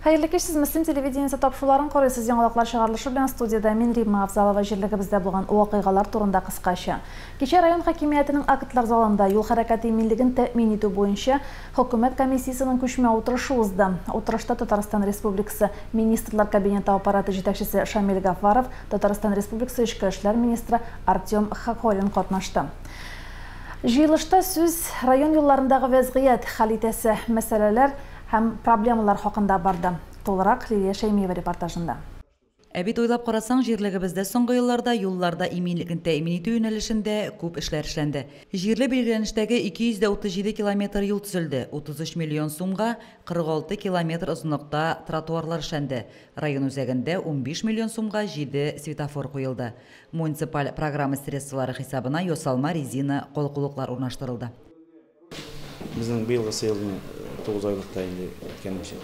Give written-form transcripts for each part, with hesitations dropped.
Хәерле кич, сез Мөслим телевидениесе тапшыруларын карыйсыз. Яңалыклар чыгарылышы белән студиядә мин, Римма Авзалова. Җирлегебездә булган вакыйгалар турында кыскача. Кичә район хакимиятенең актлар залында юл хәрәкәте иминлеген тәэмин итү буенча хөкүмәт комиссиясенең күчмә утырышы узды. Утырышта Татарстан Республикасы Министрлар Кабинеты аппараты җитәкчесе Шамил Гафаров, Татарстан Республикасы Эчке эшләр министры Артем Хохорин катнашты. Җыелышта сүз район юлларындагы вәзгыять, хәл итәсе мәсьәләләр һәм проблемалар хакында барды. Тулырак Лилия Шәймиева репортажында. Ә бит уйлап карасаң, җирлегебездә соңгы елларда юлларда иминлекне тәэмин итү юнәлешендә күп эшләр эшләнде. Җирле билгеләнештәге 237 километр юл төзелде, 33 миллион сумга 46 километр озынлыкта тротуарлар эшләнде. Район үзәгендә 15 миллион сумга 7 светофор куелды. Муниципаль программа средстволары хисабына ясалма резина калкулыклар урнаштырылды. Безнең быелгысы елны 9 айлыкта инде әйткәнемчә,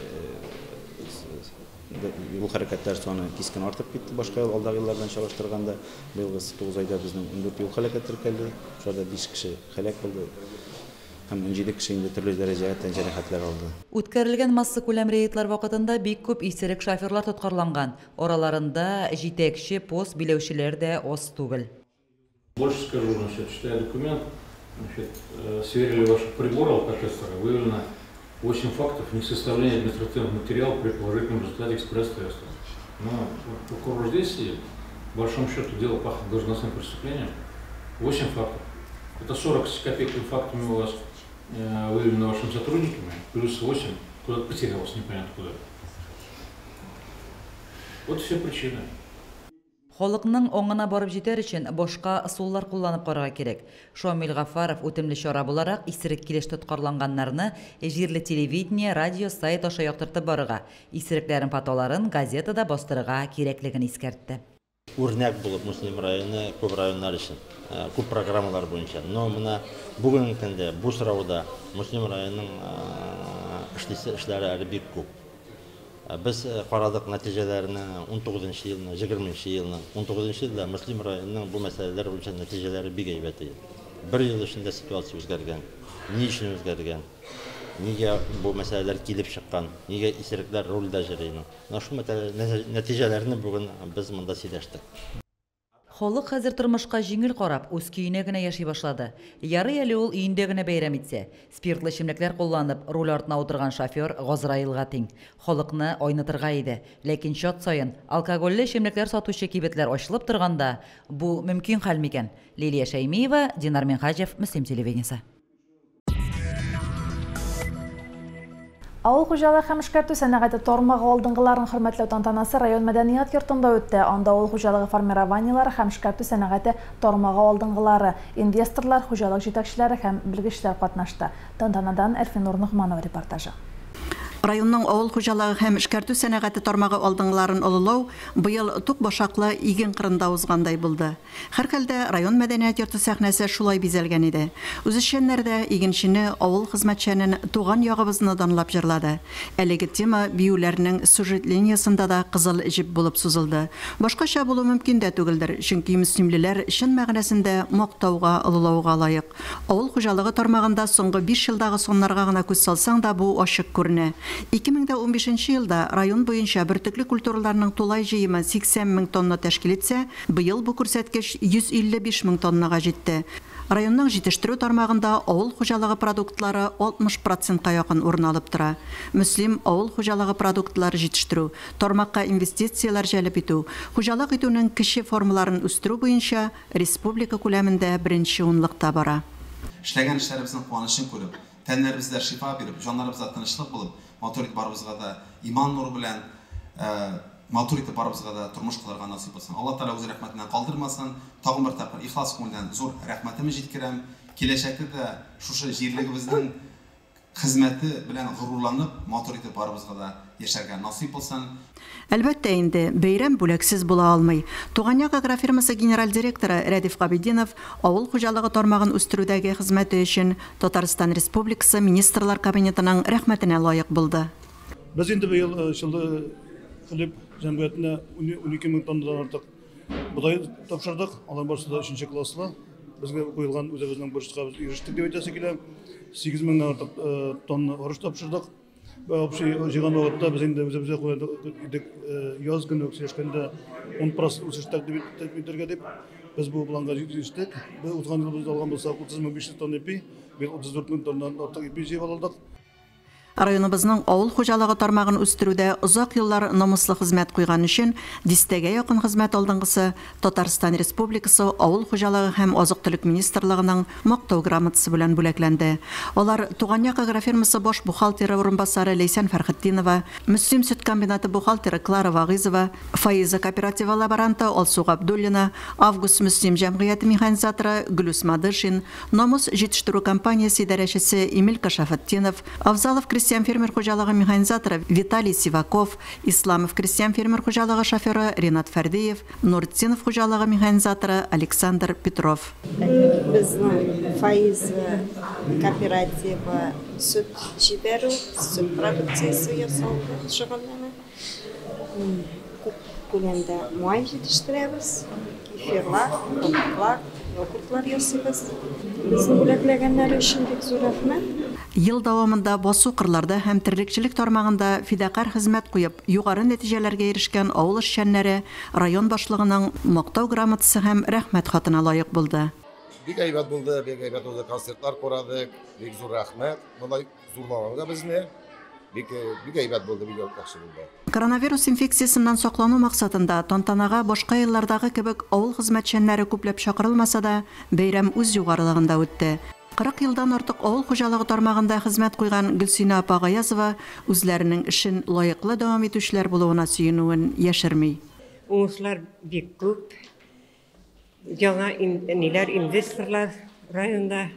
юл хәрәкәтләре саны кискен артып китте башка ел алдагы еллардан чагыштырганда. Быелгысы 9 айда безнең 14 юл һәлакәте теркәлде. Шуларда 5 кеше һәлак булды һәм 17 кеше инде төрле дәрәҗәдә җәрәхәтләр алды. Үткәрелгән массакүләм рейдлар вакытында бик күп исерек шоферлар тоткарланган. Араларында җитәкче пост биләүчеләр дә аз түгел. Больше скажу, значит, читая документ, значит, сверили ваши приборы алкотестеры, выявлено 8 фактов несоставления административных материалов при положительном результате экспресс-теста. Но прокурор здесь сидит, по большому счету дело пахнет должностным преступлением. 8 фактов. Это 40 с копейками фактами у вас выявлено вашими сотрудниками, плюс 8 куда-то потерялось, непонятно куда. Вот все причины. Халыкның аңына барып җитәр өчен башка ысуллар кулланып карарга кирәк. Шамил Гафаров үтемле чара буларак исерек килеш тоткарланганнарны җирле телевидение, радио, сайт аша яктыртып барырга, исерекләрнең фотоларын газетада бастырырга кирәклеген искәртте. Үрнәк булып Мөслим районы күп районнар өчен, күп программалар буенча. Но менә бүгенге көндә бу сорауда Мөслим районының эшлисе эшләре әле бик күп. Без карадык нәтиҗәләрне 19 елны, 20 елны. 19 елда Мөслим районының бу мәсьәләләр буенча нәтиҗәләре бик әйбәт иде. Бер ел эчендә ситуация үзгәргән. Ни өчен үзгәргән? Нигә бу мәсьәләләр килеп чыккан? Нигә исерекләр рульдә йөри? Менә шул нәтиҗәләрне бүген без монда сөйләштек. Халык хәзер тормышка җиңел карап, үз көенә генә яши башлады. Ярый әле ул өендә генә бәйрәм итсә. Спиртлы эчемлекләр кулланып, руль артына утырган шофер Газраилга тиң. Халыкны айнытырга иде. Ләкин чат саен алкогольле эчемлекләр сатучы кибетләр ачылып торганда, бу мөмкин хәл микән? Лилия Шәймиева, Динар Минһаҗев, Мөслим телевидениесе. Авыл хуҗалыгы һәм эшкәртү сәнәгате тармагы алдынгыларын хөрмәтләү тантанасы район мәдәният йортында үтте. Анда авыл хуҗалыгы формированиелары һәм эшкәртү сәнәгате тармагы алдынгылары, инвесторлар, хуҗалык җитәкчеләре һәм белгечләр катнашты. Тантанадан Әлфинур Ногманова репортажы. Районның авыл хуҗалыгы һәм эшкәртү сәнәгате тармагы алдынгыларын олылау быел тук башаклы иген кырында узгандай булды. Һәрхәлдә район мәдәният йорты сәхнәсе шулай бизәлгән иде. Үзешчәннәр дә игенчене, авыл хезмәтчәнен, туган ягыбызны данлап җырлады. Әлеге тема биюләрнең сюжет линиясында да кызыл җеп булып сузылды. Башкача булу мөмкин дә түгелдер, чөнки мөслимлеләр чын мәгънәсендә мактауга, олылауга лаек. Авыл хуҗалыгы тармагында соңгы 5 елдагы саннарга гына күз салсаң да бу ачык күренә. 2015 елда район буенча бөртекле культураларның тулай җыемы 80 мең тонна тәшкил итсә, быел бу күрсәткеч 155 мең тоннага җитте. Районның җитештерү тармагында авыл хуҗалыгы продуктлары 60%-ка якын урын алып тора. Мөслим авыл хуҗалыгы продуктлары җитештерү, тармакка инвестицияләр җәлеп итү, хуҗалык итүнең кече формаларын үстерү буенча республика күләмендә беренче унлыкта бара. Эшләгән эшләребезнең куанычын күреп, тәннәребездә шифа биреп, җаннарыбызда тынычлык булып, матур итеп барыбызга да иман нуры белән, матур итеп барыбызга да тормыш кылырга насыйп булсын. Алла Тәгалә үз рәхмәтеннән калдырмасын. Тагын бер тапкыр ихлас күңелдән зур рәхмәтемне җиткерәм. Киләчәктә дә шушы җирлегебезнең хезмәте белән горурланып, матур итеп барыбызга да яшәргә насыйп булсын. Әлбәттә инде, бәйрәм бүләксез була алмый. Туган як агрофирмасы генераль директоры Рәдиф Габидинов авыл хуҗалыгы тармагын үстерүдәге хезмәте өчен Татарстан Республикасы Министрлар Кабинетының рәхмәтенә лаек булды. Без инде быел Чаллы хлеб җәмгыятенә 12 мең тоннадан артык бодай тапшырдык. Алар барысы да 3 класслы. Безгә куелган үзебезнең бурычка без ирештек дип әйтәсе килә. 8 меңнән артык тонна арыш тапшырдык. Общий җыйган вакытта без инде үзебезгә куйдык идек, яз көне үк сөйләшкәндә 10% үсеш тәкъдим итәргә дип, без бу планга җиттек. Без узган ел без алган булсак 30 500 тонна ипи, быел 34 мең тоннадан артык ипи җыеп алдык. Районыбызның авыл хуҗалыгы тармагын үстерүдә озак еллар намуслы хезмәт куйган өчен дистәгә якын хезмәт алдынгысы Татарстан Республикасы Авыл хуҗалыгы һәм азык-төлек министрлыгының мактау грамотасы белән бүләкләнде. Алар: Туган як агрофирмасы баш бухгалтеры урынбасары Ләйсән Фәрхетдинова, Мөслим сөт комбинаты бухгалтеры Клара Вагыйзова, Фаиза кооперативы лаборанты Алсу Габдуллина, Август Мөслим җәмгыяте механизаторы Гөлүс Мадышин, Намус җитештерү компаниясе идарәчесе Эмиль Кашафетдинов, Авзалов крестьян-фермер хуҗалыгы механизаторы Виталий Сиваков, Исламов крестьян-фермер хуҗалыгы шоферы Ренат Фәрдиев, Нуртдинов хуҗалыгы механизаторы Александр Петров. Безнең Фаиза кооперативы сөт җибәрү, сөт продукциясе ясау белән шөгыльләнә. Күп күләмдә май җитештерәбез, кефирлар, йогуртлар, йогуртлар ясыйбыз. Безне бүләкләгәннәре өчен бик зур рәхмәт. Ел дәвамында басу кырларда һәм терлекчелек тармагында фидакарь хезмәт куеп, югары нәтиҗәләргә ирешкән авыл эшчәннәре район башлыгының мактау грамотасы һәм рәхмәт хатына лаек булды. Бик әйбәт булды, бик әйбәт булды. Концертлар карадык. Бик зур рәхмәт. Мондай зурлаганга безне. Бик бик әйбәт булды, бик яхшы булды. Коронавирус инфекциясеннән саклану максатында тантанага башка еллардагы кебек авыл хезмәтчәннәре күпләп чакырылмаса да, бәйрәм үз югарылыгында үтте. 40 елдан артык авыл хуҗалыгы тармагында хезмәт куйган Гөлсинә апа Гаязова үзләренең эшен лаеклы дәвам итүчеләр булуына сөенүен яшерми. Уңышлар бик күп. Яңа ниләр, инвесторлар районда,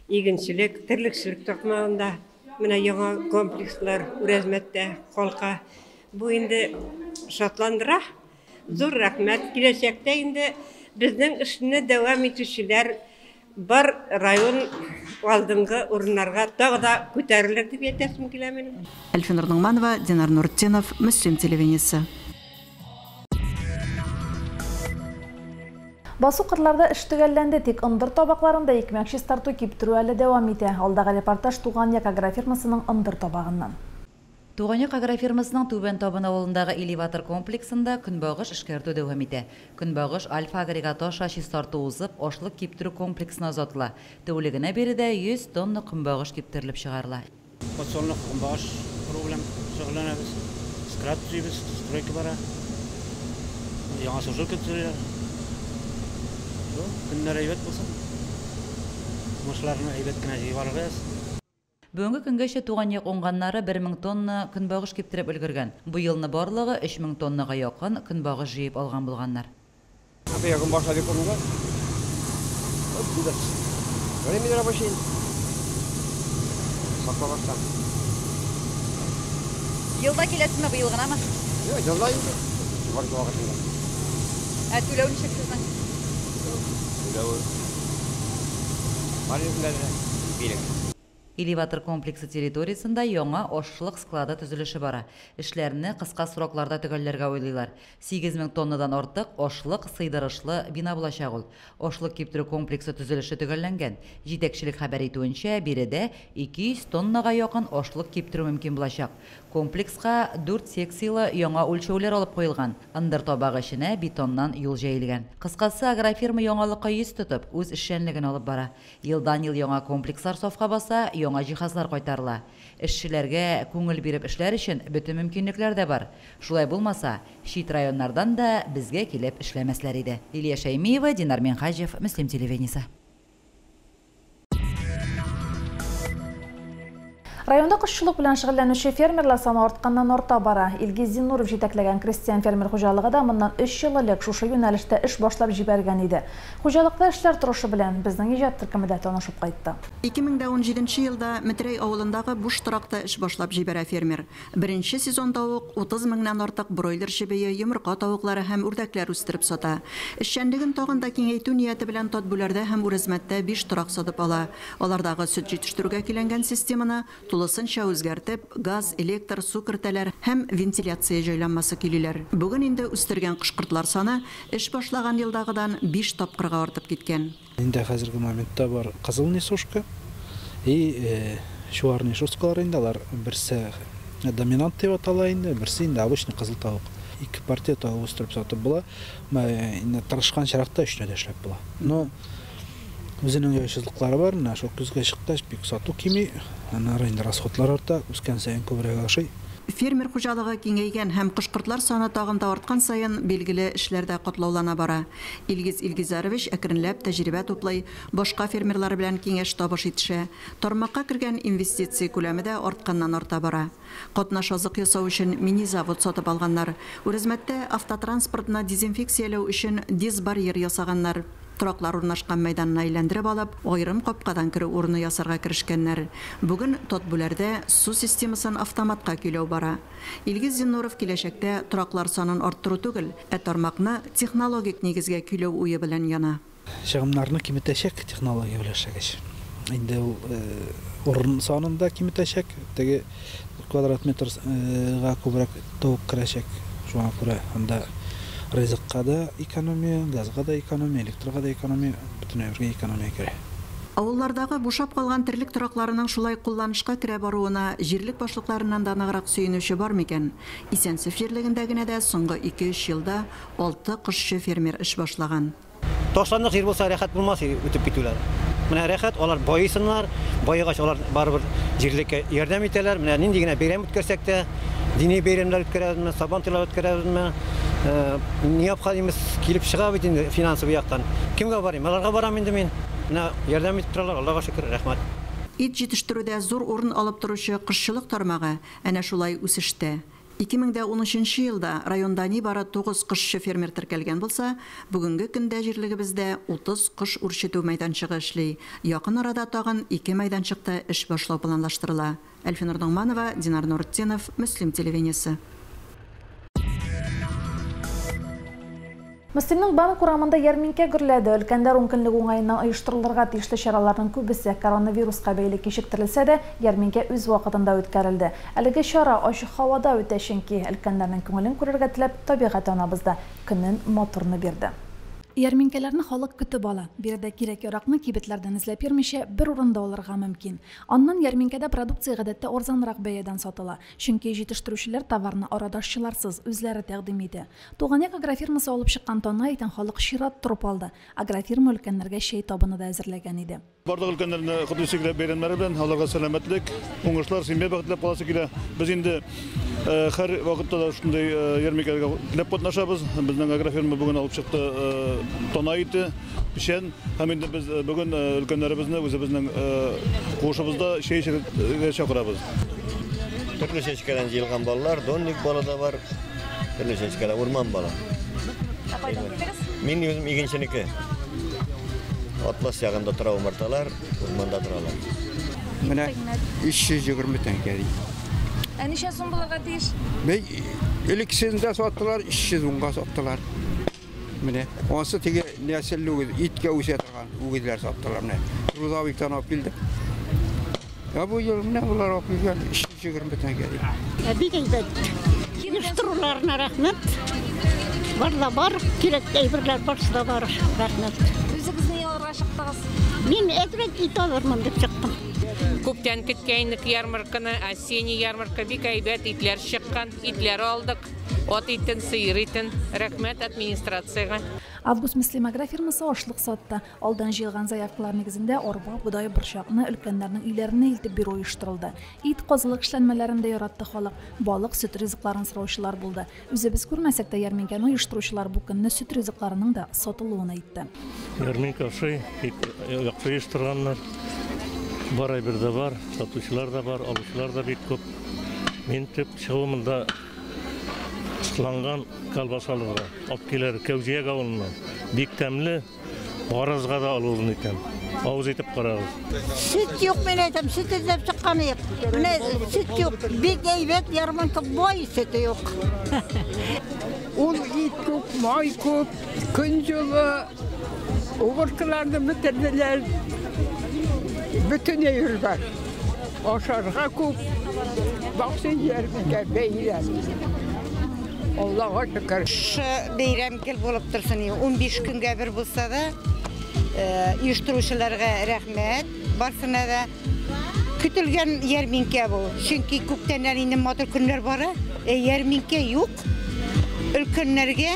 игенчелек, терлекчелек тармагында, менә яңа комплекслар Үрәзмәттә, Калка. Бу инде шатландыра. Зур рәхмәт. Киләчәктә инде безнең эшне дәвам итүчеләр бар, район алдынгы урыннарга тагы да күтәрелер дип әйтәсем килә минем. Әлфинур Ногманова, Динар Нуртдинов, Мөслим телевидениесе. Басу кырларда эш төгәлләнде, тик ындыр табакларында икмәк чистарту, киптерү әле дәвам итә. Алдагы репортаж Туган як агрофирмасының ындыр табагыннан. Туган як агрофирмасының Түбән Табын авылындагы элеватор комплексында көнбагыш эшкәртү дәвам итә. Көнбагыш альфа агрегаты аша чистарту узып, ашлык киптерү комплексына озатыла. Тәүлегенә биредә 100 тонна көнбагыш киптерелеп чыгарыла. Подсолнух, көнбагыш уру белән шөгыльләнәбез. Склад төзибез, стройка бара. Яңа сушилка төзелә. Көннәр әйбәт булсын. Уңышларны әйбәт кенә җыеп алырбыз. Бүгенге көнгәчә Туган як уңганнары 1000 тонна көнбагыш киптереп өлгергән. Бу елны барлыгы 3000 тоннага якын көнбагыш җыеп алган булганнар. Көнбагыш бик урынлы. Время рабочий. Саклабаштан. Елда киләсезме, быел гынамы? Юк, елда инде. Бар вакытында. Ә түләү ничек сезнең? Түләү бар җирдә бирек. Элеватор комплексы территориясендә яңа ашлык склады төзелеше бара. Эшләрне кыска срокларда төгәлләргә уйлыйлар. 8000 тоннадан артык ашлык сыйдырышлы бина булачак ул. Ашлык киптерү комплексы төзелеше төгәлләнгән. Җитәкчелек хәбәр итүенчә, биредә 200 тоннага якын ашлык киптерү мөмкин булачак. Комплекска 4 секциялы яңа үлчәүләр алып куелган. Ындыр табагы эченә бетоннан юл җәелгән. Кыскасы, агрофирма яңалыкка йөз тотып, үз эшчәнлеген алып бара. Елдан-ел яңа комплекслар сафка баса, яңа җиһазлар кайтарыла. Эшчеләргә күңел биреп эшләр өчен бөтен мөмкинлекләр дә бар. Шулай булмаса, чит районнардан да безгә килеп эшләмәсләр иде. Лилия Шәймиева, Динар Минхаҗев, Мөслим телевидениесе. Районда кошчылык белән шөгыльләнүче фермерлар саны артканнан арта бара. Илгиз Зиннуров җитәкләгән крестьян фермер хуҗалыгы да моннан 3 ел элек шушы юнәлештә эш башлап җибәргән иде. Хуҗалыкта эшләр торышы белән безнең иҗат төркеме дә танышып кайтты. 2017 елда Метрәй авылындагы буш торакта эш башлап җибәрә фермер. Беренче сезонда ук 30 меңнән артык бройлер чебие, йомырка тавыклары һәм үрдәкләр үстереп сата. Эшчәнлеген тагын да киңәйтү нияте белән Татбүләрдә һәм Үрәзмәттә 5 торак сатып ала. Алардагы сөт җитештерүгә көйләнгән системаны тулысынча үзгәртеп, газ, электр, су кертәләр һәм вентиляция җайланмасы көйлиләр. Бүген инде үстергән кош-кортлар саны эш башлаган елдагыдан 5 тапкырга артып киткән. Инде хәзерге моментта бар кызыл несушка и чуар несушкалар инде алар берсе Доминант дип атала инде, берсе инде обычный кызыл тавык. Ике партия тавык үстереп сатып була. Инде тырышкан чиракта өчне дә эшләп була. Но үзенең яйсызлыклары бар. Менә шул көзгә чыккач бик сату кими, аннары инде расходлар арта, үскән саен күбрәк ашый. Фермер хуҗалыгы киңәйгән һәм кош-кортлар саны тагын да арткан саен, билгеле, эшләр дә катлаулана бара. Илгиз Илгизәрович әкренләп тәҗрибә туплый, башка фермерлар белән киңәш-табыш итешә. Тармакка кергән инвестиция күләме дә артканнан-арта бара. Катнаш азык ясау өчен мини-завод сатып алганнар. Үрәзмәттә автотранспортны дезинфекцияләү өчен дезбарьер ясаганнар. Тораклар урнашкан мәйданны әйләндереп алып, аерым капкадан керү урыны ясарга керешкәннәр. Бүген Татбүләрдә су системасын автоматка көйләү бара. Илгиз Зиннуров киләчәктә тораклар санын арттыру түгел, ә тармакны технологик нигезгә көйләү уе белән яна. Чыгымнарны киметәчәк технология белән эшләгәч. Инде ул урын санын да киметәчәк, теге квадрат метрга күбрәк тавык керәчәк. Шуңа күрә анда ризыкка да экономия, газга да экономия, электрга да экономия, бөтен әйбергә экономия керә. Авыллардагы бушап калган терлек торакларының шулай кулланышка керә баруына җирлек башлыкларыннан да ныграк сөенүче бар микән? Исәнсеф җирлегендә генә дә соңгы 2-3 елда 6 кошчы фермер эш башлаган. Ташландык җир булса рәхәт булмас үтеп китүләр. Менә рәхәт, алар байысыннар, байыгач алар барыбер җирлеккә ярдәм итәләр. Менә нинди генә бәйрәм үткәрсәк тә, дини бәйрәмнәр үткәрәбезме, сабантуйлар үткәрәбезме, необходимость килеп чыга бит инде финансовый яктан. Кемгә барыйм? Аларга барам инде мин. Менә ярдәм итеп торалар, Аллага шөкер, рәхмәт. Ит җитештерүдә зур урын алып торучы кошчылык тармагы әнә шулай үсештә. 2013 елда районда нибары 9 кошчы фермер теркәлгән булса, бүгенге көндә җирлегебездә 30 кош үрчетү мәйданчыгы эшли. Якын арада тагын 2 мәйданчыкта эш башлау планлаштырыла. Әлфинур Ногманова, Динар Нуртдинов, Мөслим телевидениесе. Мөслимнең банк урамында ярминкә гөрләде. Өлкәннәр ункөнлеге уңаеннан оештырылырга тиешле чараларның күбесе коронавируска бәйле кичектерелсә дә, ярминкә үз вакытында үткәрелде. Әлеге чара ачык һавада үтә, чөнки өлкәннәрнең күңелен күрергә теләп табигать анабыз да көнен матурны бирде. Ярминкәләрне халык көтеп ала. Биредә кирәк-яракны кибетләрдән эзләп йөрмичә бер урында алырга мөмкин. Аннан ярминкәдә продукция гадәттә арзанрак бәядән сатыла. Чөнки җитештерүчеләр товарны арадашчыларсыз үзләре тәкъдим итә. Туган як агрофирмасы алып чыккан тана итен халык чират торып алды. Агрофирма өлкәннәргә чәй табыны да әзерләгән иде. Барлык өлкәннәрне котлыйсы килә бәйрәмнәре белән, аларга сәламәтлек, уңышлар, семья бәхете теләп каласы килә. Без инде һәр вакытта да шундый ярминкәләргә теләп катнашабыз. Безнең агрофирма бүген алып чыкты тана ите, печән, һәм инде без бүген өлкәннәребезне үзебезнең куышыбызда чәй эчәргә чакырабыз. Төрле чәчкәдән җыелган балалар, донник балы да бар, төрле чәчкәдә урман балы. Мин үзем игенченеке. Атлас ягында тора умарталар, урманда торалар. Менә 320 тәңкә ди. Ә ничә сум булырга тиеш? Элек 100-дә саттылар, 310-га саттылар. Менә ансы теге нәселле үгез, иткә үсә торган үгезләр саттылар менә. Трудовиктан алып килдек. Ә бу ел менә болар алып килгән 320 тәңкә ди. Бик әйбәт. Оештыруларына рәхмәт. Бар да бар, кирәк әйберләр барысы да бар. Рәхмәт. Үзегез ни алырга чыктыгыз? Мин әзрәк ит алырмын дип чыктым. Күптән көткән ярмарканы, осенний ярмарка бик әйбәт итләр чыккан, итләр алдык. Ат итен, сыер итен. Рәхмәт администрациягә. Август Мөслим агрофирмасы ашлык сатты. Алдан җыелган заявкалар нигезендә арба, бодай, борчакны өлкәннәрнең өйләренә илтеп бирү оештырылды. Ит, казылык эшләнмәләрен дә яратты халык. Балык, сөт ризыкларын сораучылар булды. Үзебез күрмәсәк тә ярминкәне оештыручылар бу көнне сөт ризыкларының да сатылуын әйтте. Ярминкә ошый, бик яхшы оештырганнар. Бар әйбер дә бар, сатучылар да бар, алучылар да бик күп. Мин төп чыгуымда ысланган колбаса алырга алып килер Кәүзияк авылыннан. Бик тәмле, барыгызга да алуын итәм. Авыз итеп карагыз. Сөт юк, мин әйтәм, сөт эзләп чыккан юк. Менә сөт юк, бик әйбәт ярминкә, бай сөте юк. Ул ит күп, май күп, көн җылы, уборкаларны бетерделәр. Бөтен әйбер бар. Ашарга күп. Баксаң ярминкә бәйрәм. Аллага шөкер. Шы бәйрәм гел булып торсын. 15 көнгә бер булса да, оештыручыларга рәхмәт. барсына да. Көтелгән ярминкә бу. Чөнки күптәннән инде матур көннәр бара, ә ярминкә юк. Өлкәннәргә,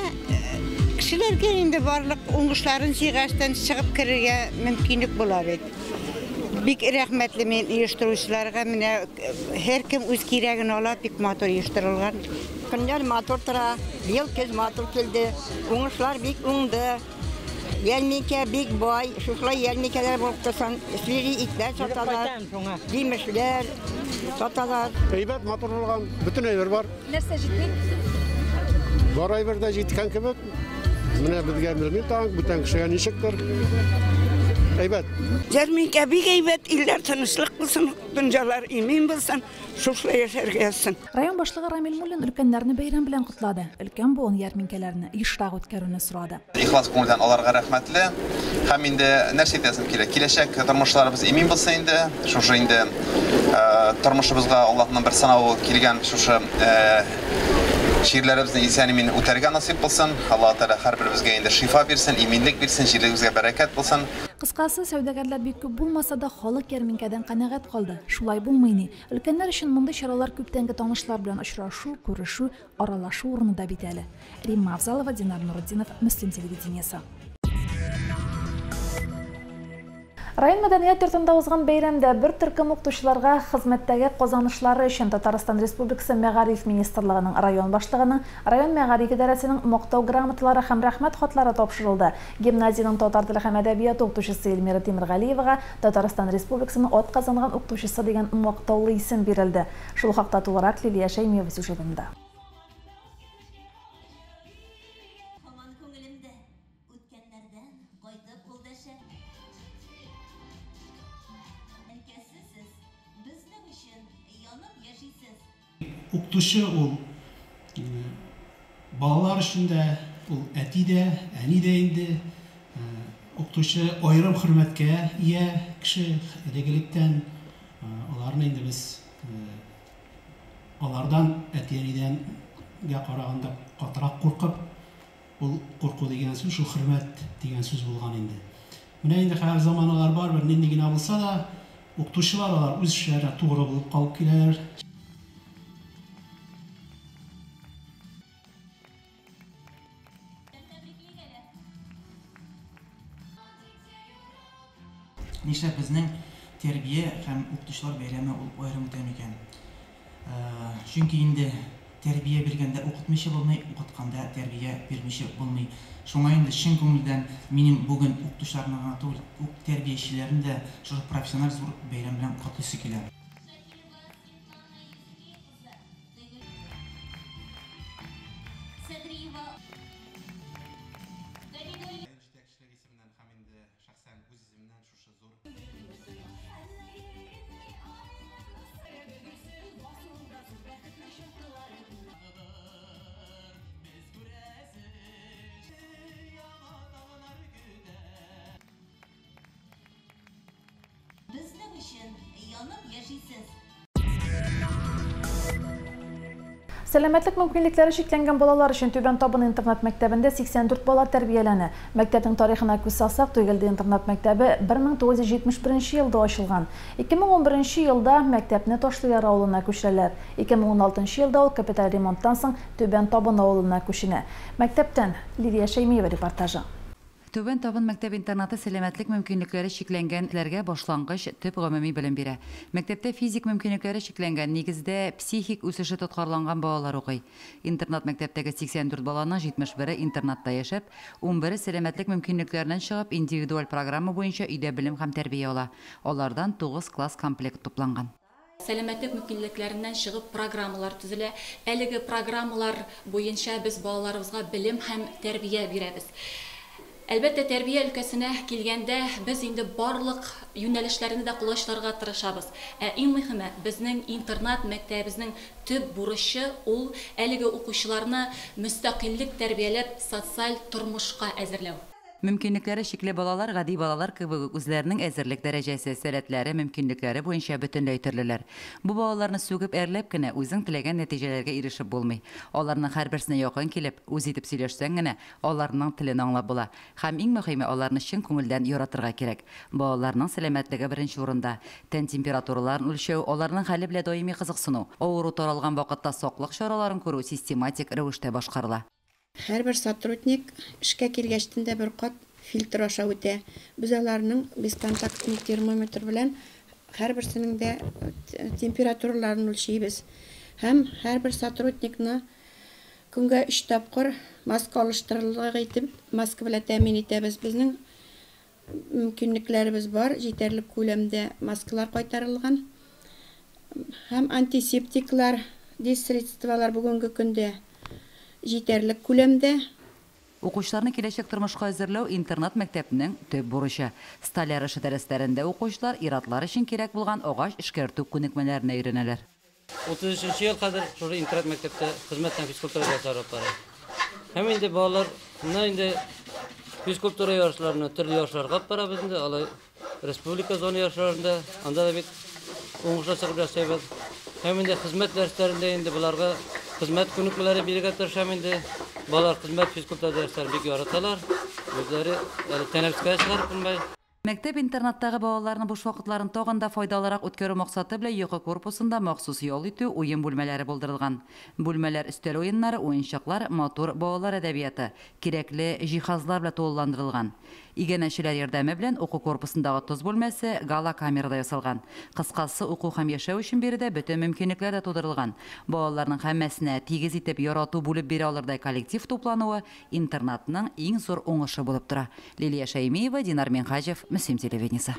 кешеләргә инде барлык уңышларын җыйгачтан чыгып керергә мөмкинлек була бит. Бик рәхмәтле мин оештыручыларга. Менә һәркем үз кирәген ала, бик матур оештырылган. Көннәр матур тора, быел көз матур килде, уңышлар бик уңды. Ярминкә бик бай, шушылай ярминкәләр булып торсын, свежий итләр саталар, җимешләр саталар. Әйбәт, матур булган, бөтен әйбер бар. Нәрсә җитми? Бар әйбер дә җиткән кебек. Менә безгә белмим тагын, бүтән кешегә ничектер. Әйбәт. Ярминкә бик әйбәт, илләр тынычлык булсын, дөньялар имин булсын, шушылай яшәргә язсын. Район башлыгы Рамил Муллин өлкәннәрне бәйрәм белән котлады. Өлкән буын ярминкәләрне ешрак үткәрүне сорады. Ихлас күңелдән аларга рәхмәтле. Һәм инде нәрсә әйтәсем килә? Киләчәк тормышларыбыз имин булсын инде. Шушы инде тормышыбызга Аллаһның бер сынавы килгән шушы чирләребезне исән-имин үтәргә насыйп булсын. Аллаһ Тәгалә һәрберебезгә инде шифа бирсен, иминлек бирсен, җирлегебезгә бәрәкәт булсын. Кыскасы, сәүдәгәрләр бик күп булмаса да, халык ярминкәдән канәгать калды. Шулай булмый ни? Өлкәннәр өчен мондый чаралар күптәнге танышлар белән очрашу, күрешү, аралашу урыны да бит әле. Римма Авзалова, Динар Нурутдинов, Мөслим телевидениесе. Район мәдәният йортында узган бәйрәмдә бер төркем укытучыларга хезмәттәге казанышлары өчен Татарстан Республикасы Мәгариф министрлыгының район башлыгының, район мәгариф идарәсенең мактау грамоталары һәм рәхмәт хатлары тапшырылды. Гимназиянең татар теле һәм әдәбияты укытучысы Эльмира Тимергалиевага Татарстан Республикасының атказанган укытучысы дигән мактаулы исем бирелде. Шул хакта тулырак Лилия Шәймиева сюжетында. Укытучы ул балалар өчен дә, ул әти дә, әни дә инде. Укытучы аерым хөрмәткә ия кеше элек-электән. Аларны инде без алардан, әти-әнидән караганда катырак куркып, ул курку дигән сүз, шул хөрмәт дигән сүз булган инде. Менә инде хәзер заманалар барыбер нинди генә булса да, укытучылар алар үз эшләренә тугры булып калып киләләр. Нишләп безнең тәрбия һәм укытучылар бәйрәме ул аерым үтә микән? Чөнки инде тәрбия биргәндә укытмыйча булмый, укытканда тәрбия бирмичә булмый. Шуңа инде чын күңелдән минем бүген укытучыларны гына түгел, тәрбиячеләрне дә шушы профессиональ зур бәйрәм белән котлыйсы килә. Сәламәтлек мөмкинлекләре чикләнгән балалар өчен Түбән Табын интернат мәктәбендә 84 бала тәрбияләнә. Мәктәпнең тарихына күз салсак, Туйгелде интернат мәктәбе 1971 елда ачылган. 2011 елда мәктәпне Ташлыяр авылына күчерәләр. 2016 елда ул капиталь ремонттан соң Түбән Табын авылына күченә. Мәктәптән Лилия Шәймиева репортажы. Түбән Табын мәктәп-интернаты сәламәтлек мөмкинлекләре чикләнгәнләргә башлангыч төп гомуми белем бирә. Мәктәптә физик мөмкинлекләре чикләнгән, нигездә психик үсеше тоткарланган балалар укый. Интернат мәктәптәге 84 баланың 71-е интернатта яшәп, 11-е сәламәтлек мөмкинлекләреннән чыгып индивидуаль программа буенча өйдә белем һәм тәрбия ала. Алардан 9 класс комплект тупланган. Сәламәтлек мөмкинлекләреннән чыгып программалар төзелә. Әлеге программалар буенча без балаларыбызга белем һәм тәрбия бирәбез. Әлбәттә, тәрбия өлкәсенә килгәндә без инде барлык юнәлешләрне дә колачларга тырышабыз. Ә иң мөһиме, безнең интернат мәктәбебезнең төп бурычы ул әлеге укучыларны мөстәкыйльлек тәрбияләп социаль тормышка әзерләү. Мөмкинлекләре чикле балалар гади балалар кебек үк үзләренең әзерлек дәрәҗәсе, сәләтләре, мөмкинлекләре буенча бөтенләй төрлеләр. Бу балаларны сүгеп, әрләп кенә үзең теләгән нәтиҗәләргә ирешеп булмый. Аларның һәрберсенә якын килеп, үз итеп сөйләшсәң генә, аларның телен аңлап була. Һәм иң мөһиме, аларны чын күңелдән яратырга кирәк. Балаларның сәламәтлеге беренче урында. Тән температураларын үлчәү, аларның хәле белә даими кызыксыну, авыру таралган вакытта саклык чараларын күрү систематик рәвештә башкарыла. Һәрбер сотрудник эшкә килгәчтен дә бер кат фильтр аша үтә. Без аларның бесконтактный термометр белән һәрберсенең дә температураларын үлчибез. Һәм һәрбер сотрудникны көнгә 3 тапкыр маска алыштырырлык итеп, маска белән тәэмин итәбез. Безнең мөмкинлекләребез бар, җитәрлек күләмдә маскалар кайтарылган. Һәм антисептиклар, дезсредстволар бүгенге көндә җитәрлек күләмдә. Укучыларны киләчәк тормышка әзерләү интернат мәктәпнең төп бурычы. Столяр эше дәресләрендә укучылар ир-атлар өчен кирәк булган агач эшкәртү күнекмәләренә өйрәнәләр. 33 ел хәзер шушы интернат мәктәптә хезмәт һәм физкультура дәресләре алып бара. Һәм инде балаларны инде физкультура ярышларына, төрле ярышларга алып барабыз инде, алай республика зона ярышларында, анда да бик уңышлы чыгып ясыйбыз. Һәм инде хезмәт дәресләрендә инде буларга хезмәт күнекмәләре бирергә тырышам инде. Балалар хезмәт физкультура дәресләрен бик яраталар. Үзләре әле тәнәфескә чыгарып булмый. Мәктәп-интернаттагы балаларның буш вакытларын тагын да файдалырак үткәрү максаты белән йокы корпусында махсус ял итү уен бүлмәләре булдырылган. Бүлмәләр өстәл уеннары, уенчыклар, матур балалар әдәбияты, кирәкле җиһазлар белән тулыландырылган. Иганәчеләр ярдәме белән уку корпусындагы тоз бүлмәсе гала-камерада ясалган. Кыскасы, уку һәм яшәү өчен биредә бөтен мөмкинлекләр дә тудырылган. Балаларның һәммәсенә тигез итеп ярату бүлеп бирә алырдай коллектив туплануы интернатның иң зур уңышы булып тора. Лилия Шәймиева, Динар Минһаҗев, Мөслим телевидениесе.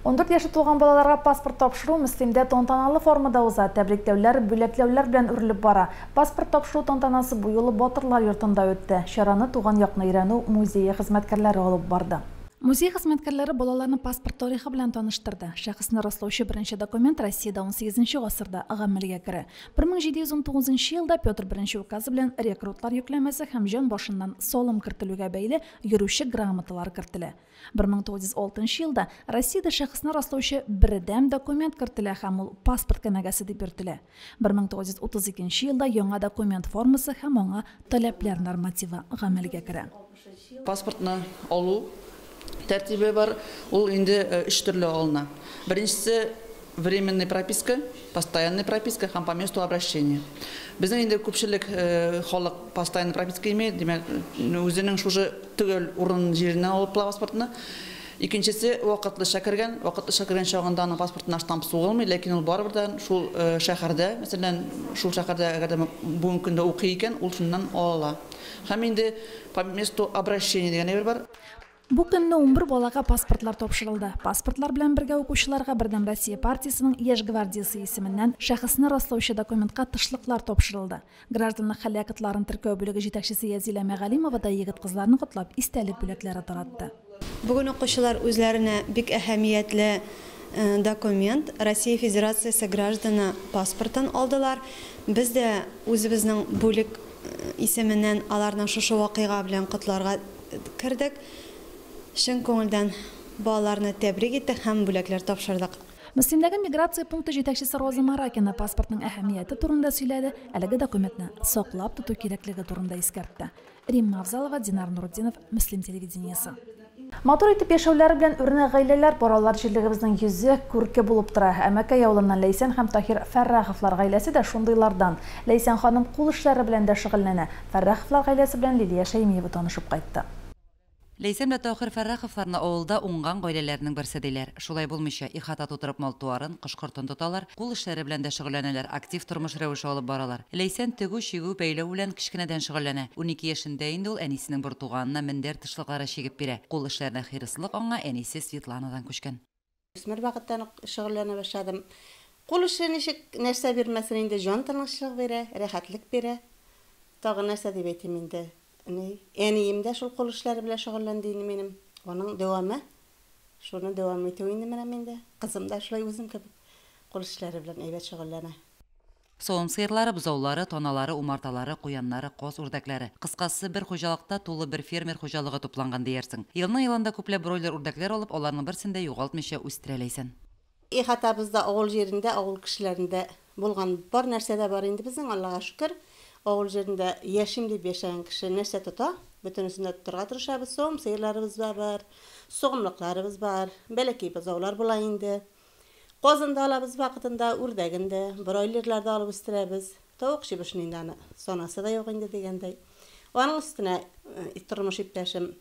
14 яше тулган балаларга паспорт тапшыру Мөслимдә тантаналы формада уза. Тәбрикләүләр, бүләкләүләр белән үрелеп бара. Паспорт тапшыру тантанасы бу юлы Батырлар йортында үтте. Чараны туган якны өйрәнү музее хезмәткәрләре алып барды. Музей хезмәткәрләре балаларны паспорт тарихы белән таныштырды. Шәхесне раслаучы беренче документ Россиядә 18 гасырда гамәлгә керә. 1719 елда Петр I указы белән рекрутлар йөкләмәсе һәм җан башыннан салым кертелүгә бәйле йөрүче грамоталар кертелә. 1906 елда Россиядә шәхесне раслаучы бердәм документ кертелә һәм ул паспорт кенәгәсе дип йөртелә. 1932 елда яңа документ формасы һәм аңа таләпләр нормативы гамәлгә керә. Паспортны алу тәртибе бар, ул инде өч төрле алына. Беренчесе временная прописка, постоянная прописка һәм по месту обращения. Безнең инде күпчелек халык постоянная прописка имеет, димәк, үзенең шушы төгәл урын җиреннән алып була паспортны. Икенчесе вакытлыча кергән, вакытлыча кергән чагында аның паспортына штамп сугылмый, ләкин ул барыбер дә шул шәһәрдә, мәсәлән, шул шәһәрдә әгәр дә бүгенге көндә укый икән, ул шуннан ала ала. Һәм инде по месту обращения дигән әйбер бар. Бу көнне 11 балага паспортлар тапшырылды. Паспортлар белән бергә укучыларга Бердәм Россия партиясенең Яшь гвардиясе исеменнән шәхесне раслаучы документка тышлыклар тапшырылды. Гражданлык хәле актларын теркәү бүлеге җитәкчесе Язилә Мәгалимова да егет-кызларны котлап истәлек бүләкләре таратты. Бүген укучылар үзләренә бик әһәмиятле документ Россия Федерациясе гражданы паспортын алдылар. Без дә үзебезнең бүлек исеменнән аларның шушы вакыйга белән котларга кердек. Чын күңелдән балаларны тәбрик иттек һәм бүләкләр тапшырдык. Мөслимдәге миграция пункты җитәкчесе Роза Маракина паспортның әһәмияте турында сөйләде, әлеге документны саклап тоту кирәклеге турында искәртте. Римма Авзалова, Динар Нурутдинов, Мөслим телевидениесе. Матур итеп яшәүләре белән үрнәк гаиләләр бар, алар җирлегебезнең йөзе, күрке булып тора. Әмәкәй авылыннан Ләйсән һәм Таһир Фәрраховлар гаиләсе дә шундыйлардан. Ләйсән ханым кул эшләре белән дә шөгыльләнә. Фәрраховлар гаиләсе белән Лилия Шәймиева танышып кайтты. Ләйсән белән Таһир Фәрраховларны авылда уңган гаиләләрнең берсе диләр. Шулай булмыйча, ихата тутырып мал-туарын, кош-кортын тоталар, кул эшләре белән дә шөгыльләнәләр, актив тормыш рәвеше алып баралар. Ләйсән тегү, чигү, бәйләү белән кечкенәдән шөгыльләнә. 12 яшендә инде ул әнисенең бертуганына мендәр тышлыклары чигеп бирә. Кул эшләренә хирыслык аңа әнисе Светланадан күчкән. Үсмер вакыттан ук шөгыльләнә башладым. Кул эше ничек нәрсә бирмәсен инде, җан тынычлык бирә, рәхәтлек бирә. Тагын нәрсә дип әйтим инде? Әнием дә шул кул эшләре белән шөгыльләнде инде минем. Аның дәвамы, шуны дәвам итү инде менә миндә. Кызым да шулай үзем кебек кул эшләре белән әйбәт шөгыльләнә. Савым сыерлары, бозаулары, таналары, умарталары, куяннары, каз, үрдәкләре. Кыскасы, бер хуҗалыкта тулы бер фермер хуҗалыгы тупланган диярсең. Елның-елында күпләп бройлер үрдәкләр алып, аларның берсен дә югалтмыйча үстерә Ләйсән. Ихатабызда, авыл җирендә, авыл кешеләрендә булган бар нәрсә дә бар инде безнең, Аллага шөкер. Авыл җирендә яшим дип яшәгән кеше нәрсә тота, бөтенесен дә тотарга тырышабыз. Савым сыерларыбыз да бар, сугымлыкларыбыз бар, бәләкәй бозаулар була инде. Казын да алабыз вакытында, үрдәген дә, бройлерлар да алып үстерәбез. Тавык чебешен инде аны санасы да юк инде дигәндәй. Аның өстенә тормыш иптәшем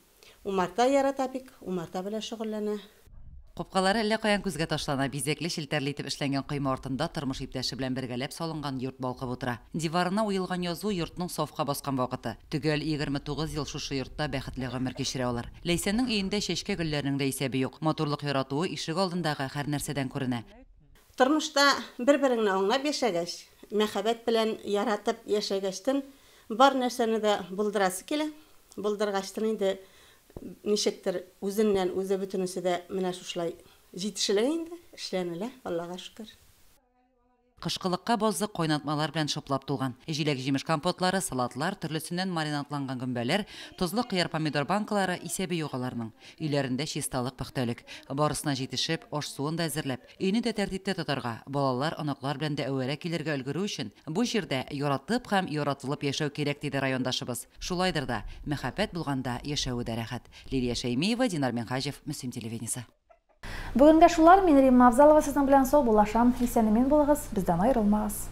умарта ярата бик, умарта белән шөгыльләнә. Капкалары әллә каян күзгә ташлана, бизәкле челтәрле итеп эшләнгән койма артында тормыш иптәше белән бергәләп салынган йорт балкып утыра. Диварына уелган язу йортның сафка баскан вакыты. Төгәл 29 ел шушы йортта бәхетле гомер кичерә алар. Ләйсәннең өендә чәчкә гөлләрнең дә исәбе юк. Матурлык яратуы ишек алдындагы һәр нәрсәдән күренә. Тормышта бер-береңне аңлап яшәгәч, мәхәббәт белән яратып яшәгәчтен бар нәрсәне дә булдырасы килә. Булдыргачтын инде ничектер үзеннән үзе бөтенесе дә менә шушылай җитешелә инде, эшләнелә, Аллага шөкер. Кышкылыкка базы кайнатмалар белән шыплап тулган. Җиләк-җимеш компотлары, салатлар, төрлесеннән маринадланган гөмбәләр, тозлы кыяр-помидор банкалары исәбе юк аларның. Өйләрендә чисталык, пөхтәлек. Барысына җитешеп, аш-суын да әзерләп, өйне дә тәртиптә тотарга, балалар, оныклар белән дә әвәрә килергә өлгерү өчен бу җирдә яратып һәм яратылып яшәү кирәк, диде райондашыбыз. Шулайдыр да, мәхәббәт булганда яшәве дә рәхәт. Лилия Шәймиева, Динар Минһаҗев, Мөслим телевидениесе. Бүгенгә шулар, мин Римма Авзалова сезнең белән саубуллашам. Исән-имин булыгыз, бездән аерылмагыз.